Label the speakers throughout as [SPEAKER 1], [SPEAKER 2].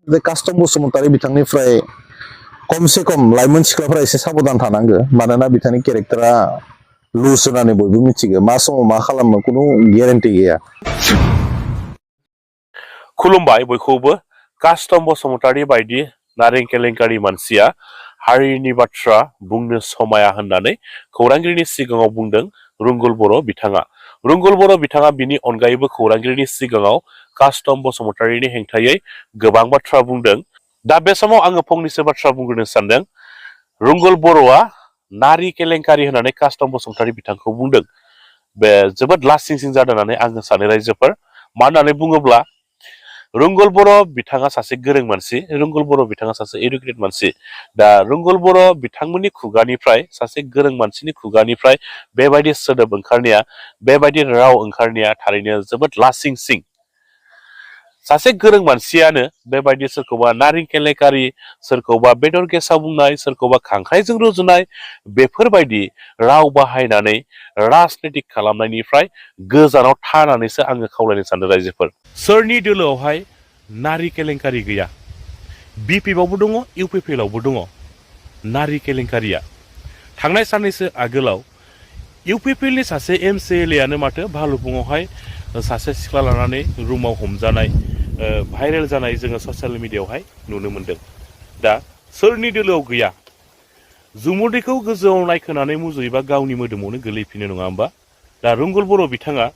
[SPEAKER 1] जे कास्टम बसुमतारी बिथांनिफ्राय खमसे खम लाइमोन सिख्लाफोरा एसे साबधान थानांगो मानोना बिथांनि केरेक्टारा लुज होननानै बयबो मिथिगो मा समाव मा खालामो कुनु ग्यारेन्टि गैया।
[SPEAKER 2] खुलुमबाय बयखौबो। कास्टम बसुमतारी बायदि नारें केलेंकारि मानसिया हारिनि बाथ्रा बुंनो समाया होननानै खौरांगिरिनि सिगाङाव बुंदों रुंगुल बर' बिथाङा। रुंगुल बर' बिथाङा बिनि अनगायैबो खौरांगिरिनि सिगाङाव कास्टम बसुमतारीनि हेंथायै गोबां बाथ्रा बुंदों। दा बे समाव आङो फंनैसो बाथ्रा बुंग्रोनो सानदों। रुंगुल बर'आ नारि केलेंकारि होननानै कास्टम बसुमतारी बिथांखौ बुंदों। बे जोबोद लासिंसिं जादों होननानै आङो सानो रायजोफोर। मा होननानै बुङोब्ला रुंगुल बर' बिथाङा सासे गोरों मानसि, रुंगुल बर' बिथाङा सासे एडुकेटेड मानसि। दा रुंगुल बर' बिथांमोननि खुगानिफ्राय सासे गोरों मानसिनि खुगानिफ्राय बेबायदि सोदोब ओंखारनाया, बेबायदि राव ओंखारनाया थारैनो जोबोद लासिंसिं। सासे गोरों मानसियानो बेबायदि सोरखौबा नारें केलेंकारि, सोरखौबा बेदर गेसाव बुंनाय, सोरखौबा खांख्राइजों रुजुनाय बेफोरबायदि राव बाहायनानै राजनितिक खालामनायनिफ्राय गोजानाव थानानैसो आङो खावलायनो सानो रायजोफोर। सोरनि दोलोआवहाय नारि केलेंकारि गैया? बिपिएफआवबो दङ, इउपिपिएलआवबो दङ नारि केलेंकारिया। थांनाय साननैसो आगोलाव इउपिपिएलनि सासे एमसिएलएआनो माथो भालुफुङावहाय सासे सिख्ला लानानै रुमाव हमजानाय, भाइरेल जानाय जोङो ससियेल मिडियायावहाय नुनो मोनदों। दा सोरनि दोलोआव गैया? जुमुदैखौ गोजौआव नायखोनानै मुजुयोबा गावनि मोदोमावनो गोलैफिनो, नङा होमबा? दा रुंगुल बर' बिथाङा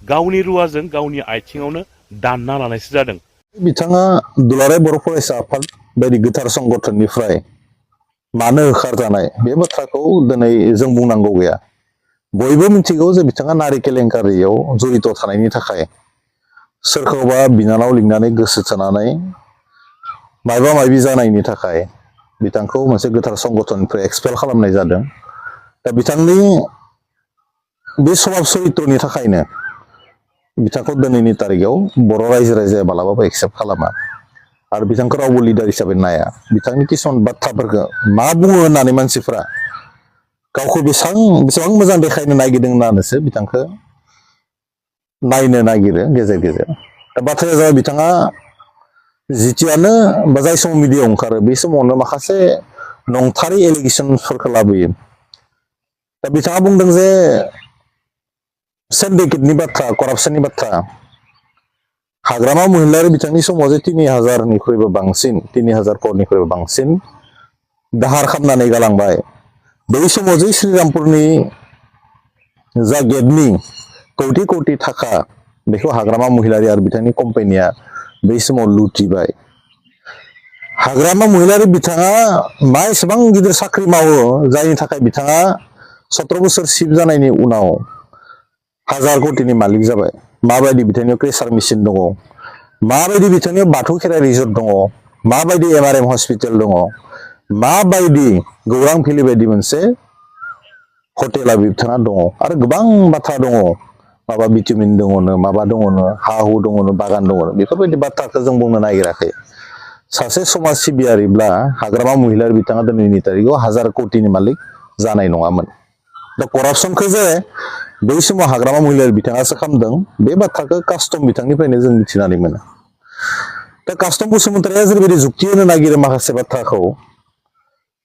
[SPEAKER 2] गावनि रुवाजों गावनि आथिङावनो दानना लानायसो जादों।
[SPEAKER 1] बिथाङा दुलाराय बर' फरायसा आफाद बायदि गोथार संगठननिफ्राय मानो होखारजानाय बे बाथ्राखौ दिनै जों बुंनांगौ गैया। बयबो मिथिगौ जे बिथाङा नारि केलेंकारियाव जड़ित थानायनि थाखाय सोरखौबा बिनानाव लिंनानै गोसो थोनानै मायबा मायबि जानायनि थाखाय बिथांखौ मोनसे गोथार संगठननिफ्राय एक्सपेल खालामनाय जादों। दा बिथांनि बे स्वभाब चरित्रनि थाखायनो बिथांखौ दिनैनि तारिखाव बर' रायजो राजाया मालाबाबो एक्सेप्ट खालामा आरो बिथांखौ रावबो लिडार हिसाबै नाया। बिथांनि किसुमान बाथ्राफोरखौ मा बुङो होननानै मानसिफ्रा गावखौ बेसेबां मोजां देखायनो नागिरदों होननानैसो बिथांखौ नायनो नागिरो गेजेर गेजेर। दा बाथ्राया जाबाय बिथाङा जिथियानो जाय समाव मिडियायाव ओंखारो बे समावनो माखासे नंथारै एलिगेसनफोरखौ लाबोयो। दा बिथाङा बुंदों जे सिन्डिकेटनि बाथ्रा, करापसननि बाथ्रा। हाग्रामा महिलारि बिथांनि समाव जे 3000निख्रुइबो बांसिन, 3000 करोड़निख्रुइबो बांसिन दाहार खालामनानै गालांबाय। बै समाव जे श्रीरामपुरनि जा गेटनि कौटि कौटि थाखा बेखौ हाग्रामा महिलारि आरो बिथांनि कम्पानिया बै समाव लुटिबाय। हाग्रामा महिलारि बिथाङा मा एसेबां गिदिर साख्रि मावो जायनि थाखाय बिथाङा 17 बोसोर सिफ जानायनि उनाव 1000 कोटिनि मालिक जाबाय। माबायदि बिथांनियाव क्रेसार मेसिन दङ, माबायदि बिथांनियाव बाथौ खेराइ रिजर्ट दङ, माबायदि एमआरएम हस्पिटाल दङ, माबायदि गौरां भेलि बायदि मोनसे हटेला बिथाङा दङ आरो गोबां बाथ्रा दङ। माबा भिटामिन दङनो, माबा दङनो, हा हु दङनो, बागान दङनो, बेफोरबायदि बाथ्राखौ जों बुंनो नागिराखै। सासे समाज सिबियारिब्ला हाग्रामा महिलारि बिथाङा दिनैनि तारिखाव 1000 कोटिनि मालिक जानाय नङामोन। दा करापसनखौ जे बै समाव हाग्रामा महिलारि बिथाङासो खालामदों बे बाथ्राखौ कास्टम बिथांनिफ्रायनो जों मिथिनानै मोनो। दा कास्टम बसुमतारीया जेरैबायदि जुक्ति होनो नागिरो माखासे बाथ्राखौ,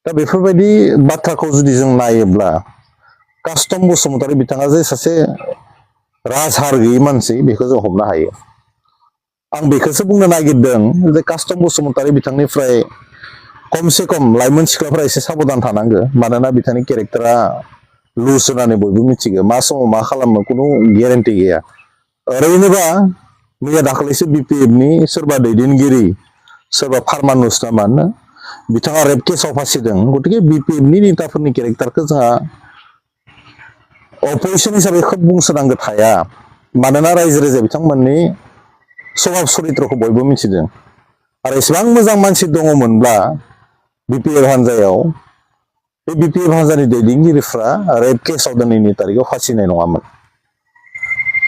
[SPEAKER 1] दा बेफोरबायदि बाथ्राखौ जुदि जों नायोब्ला कास्टम बसुमतारी बिथाङा जे सासे राजहार गैयै मानसि बेखौ जों हमनो हायो। आं बेखौसो बुंनो नागिरदों जे कास्टम बसुमतारी बिथांनिफ्राय खमसे खम लाइमोन सिख्लाफोरा एसे साबधान थानांगो मानोना बिथांनि केरेक्टारा लुज होननानै बयबो मिथिगो मा समाव मा खालामो कुनु ग्यारेन्टि गैया। ओरैनोबा मैया दाखालिसो बिपिएफनि सोरबा दैदेनगिरि, सोरबा फार्मानुस ना मानो, बिथाङा रेप केसाव फासिदों। गतिके बिपिएफनि नेताफोरनि केरेक्टारखौ जोंहा अपोजिसन हिसाबै खोब बुंसोनांगौ थाया मानोना रायजो राजाया बिथांमोननि स्वभाब चरित्रखौ बयबो मिथिदों। आरो एसेबां मोजां मानसि दङमोनब्ला बिपिएफ हान्जायाव बे बिपिएफ हान्जानि दैदेनगिरिफ्रा रेप केसाव दिनैनि तारिखाव फासिनाय नङामोन।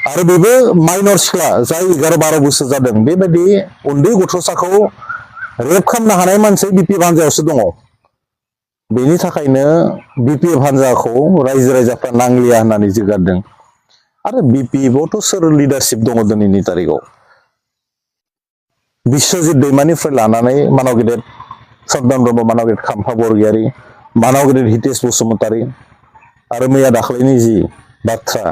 [SPEAKER 1] आरो बेबो माइनर सिख्ला जाय 11-12 बोसोर जादों बेबायदि उन्दै गथ'साखौ रेप खालामनो हानाय मानसि बिपिएफ हान्जायावसो दङ। बेनि थाखायनो बिपिएफ हान्जाखौ रायजो राजाफ्रा नांलिया होननानै जोगारदों। आरो बिपिएफआवथ' सोर लिडारशिप दङ दिनैनि तारिखाव? बिश्वजित दैमानिफ्राय लानानै मानाव गेदेर सदन ब्रह्म, मानाव गेदेर खाम्फा बरगयारी, मानाव गेदेर हितेश बसुमतारी आरो मैया दाख्लैनि जि बाथ्रा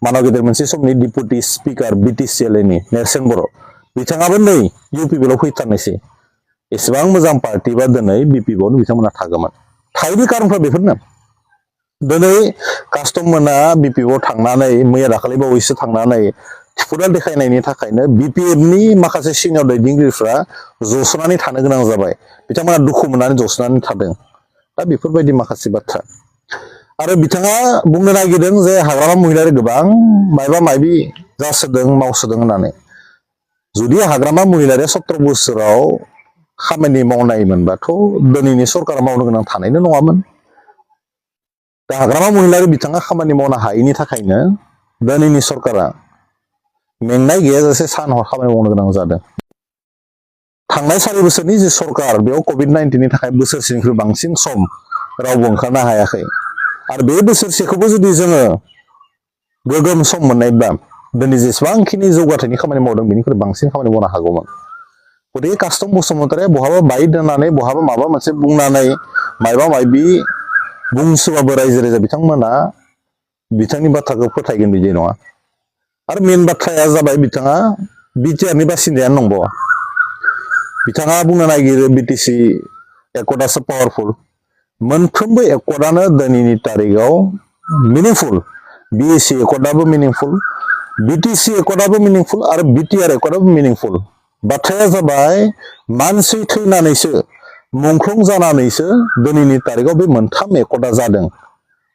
[SPEAKER 1] मानाव गेदेर मोनसे समनि डिपुटि स्पिकार बिटिसिएलनि नेरसोन बर' बिथाङाबो नै इउपिपिएल फैथारनायसै एसेबां मोजां पार्टी बा दिनै बिपिएल बिथांमोना थागौमोन थायैनि कारनफ्रा बेफोरनो दिनै कास्टममोना बिपिएल थांनानै मैया दाखालि बावैसो थांनानै थिफुदा देखायनायनि थाखायनो बिपिएफनि माखासे सिनियर दैदेनगिरिफ्रा जसोनानै थानो गोनां जाबाय बिथांमोना दुखु मोननानै जसोनानै थादों दा बेफोरबायदि माखासे बाथ्रा आरो बिथाङा बुंनो नागिरदों जे हाग्रामा महिलारि गोबां मायबा मायबि जासोदों मावसोदों होननानै जुदि हाग्रामा महिलारिया 17 बोसोराव खामानि मावनायमोनबाथ' दिनैनि सरकारा मावनो गोनां थानायनो नङामोन दा हाग्रामा महिलारि बिथाङा खामानि मावनो हायैनि थाखायनो दिनैनि सरकारा मेंनाय गैयाजासे सान हर खामानि मावनो गोनां जादों थांनाय 4 बोसोरनि जि सरकार बेयाव COVID-19 नि थाखाय बोसोरसेनिख्रुइ बांसिन सम रावबो ओंखारनो हायाखै आरो बे बोसोरसेखौबो जुदि जोङो गोगोम सम मोननायब्ला दिनै जेसेबांखिनि जौगाथायनि खामानि मावदों बेनिख्रुइ बांसिन खामानि मावनो हागौमोन गतिके कास्टम बसुमतारिया बहाबा बाय दोननानै बहाबा माबा मोनसे बुंनानै मायबा मायबि बुंसोबाबो रायजो राजा बिथांमोना बिथांनि बाथ्राखौ फोथायगोन बिदि नङा आरो मेन बाथ्राया जाबाय बिथाङा बिटिआरनि बासिन्दायानो नंबावा बिथाङा बुंनो नागिरो बिटिसि एकर्डआसो पावारफुल मोनफ्रोमबो एकर्डआनो दिनैनि तारिखआव मिनिंफुल बिएसि एकर्डआबो मिनिंफुल बिटिसि एकर्डआबो मिनिंफुल आरो बिटिआर एकर्डआबो मिनिंफुल बाथ्राया जाबाय मानसि थैनानैसो मुंख्लं जानानैसो दिनैनि तारिखआव बे मोनथाम एकर्डआ जादों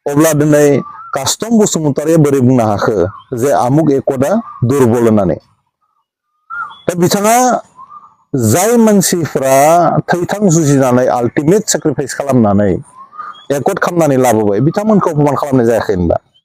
[SPEAKER 1] अब्ला दिनै कास्टम बसुमतारिया बोरै बुंनो हाखो जे आमुक एकर्डआ दुरबल होननानै दा बिथाङा जाय मानसिफ्रा थैथां जुजिनानै आल्टिमेट सेक्रिफाइस खालामनानै एकर्ड खालामनानै लाबोबाय बिथांमोनखौ अपमान खालामनाय जायाखै होनबा